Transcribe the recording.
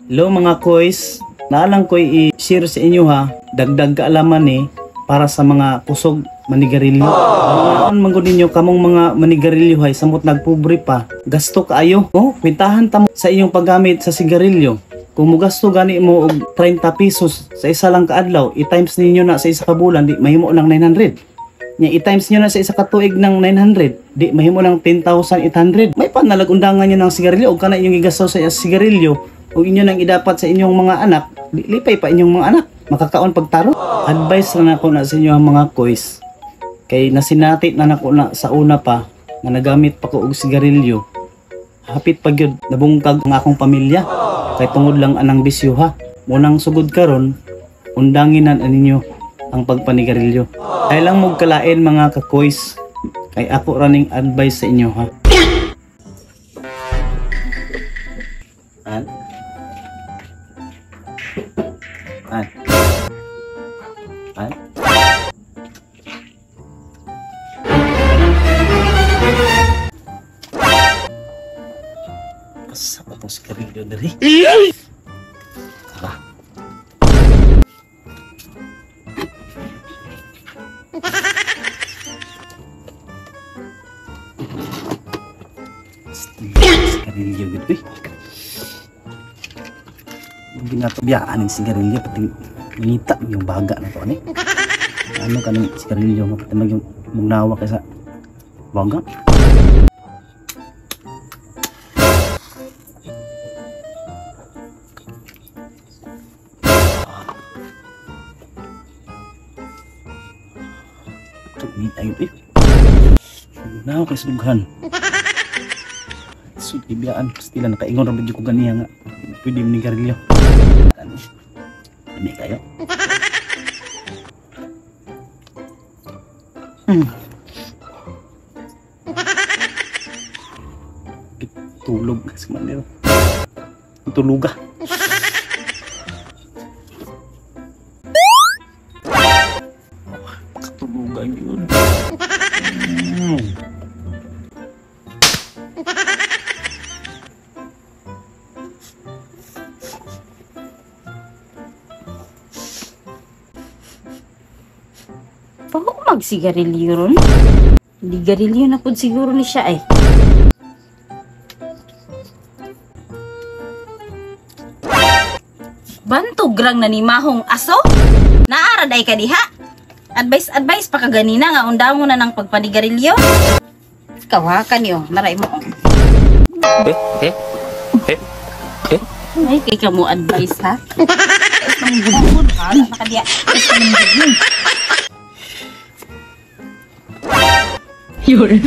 Hello mga koys, naalang ko'y i-share sa inyo ha, dagdag kaalaman ni para sa mga kusog manigarilyo. Ang man gud ninyo kamong mga manigarilyo hay samot nagpobre pa, gasto kaayo. Oh, kwentahan ta mo sa inyong paggamit sa sigarilyo. Kung mugasto gani mo og 30 pesos sa isa lang kaadlaw, i-times ninyo na sa isa ka bulan, di mahimo lang 900. Nya i-times nyo na sa isa ka tuig ng 900, di mahimo lang 10,800. May panalagundangan nyo ng sigarilyo og kana inyong gigasto sa sigarilyo o inyo nang idapat sa inyong mga anak, lipay pa inyong mga anak, makakaon pagtaro. Advice ra nako na sa inyo ang mga koys. Kay nasinati na nako na sa una pa nga nagamit pa ko og sigarilyo. Hapit pa gyud nabungkag ang akong pamilya kay tungod lang anang bisyo ha. Munang sugod karon, undangin na ninyo ang pagpanigarilyo. Ay lang mog kalain mga kakoys, kay ako raning advice sa inyo ha. An? An? An? Asa pa tong sigarilyo diri? Tara. Sigarilyo gud uy. Ginatubiyaan ang sigarilyo pati ngita yung baga na to ani. Ano kaning sigarilyo mo pati mag yung mugnawa kaysa baga. Ngita yun eh. Mugnawa kaysa dughan. So, ibiyaan. Pastila, nakaingon ra ko ganiya nga. Pwede mo ni garilyo. Ano? Dami kayo. Tulog. Kasi man tuluga. Makatuluga yun. Paano ko magsigarilyo ron? Hindi garilyo na po siguro ni siya eh. Bantog rang nanimahong aso? Naara day ka diha? Advice, advice pa ka ganina nga unda mo na ng pagpanigarilyo. Kawakan niyo, naray mo. Ay, kay ka mo advice ha? Nakadiya. Yun.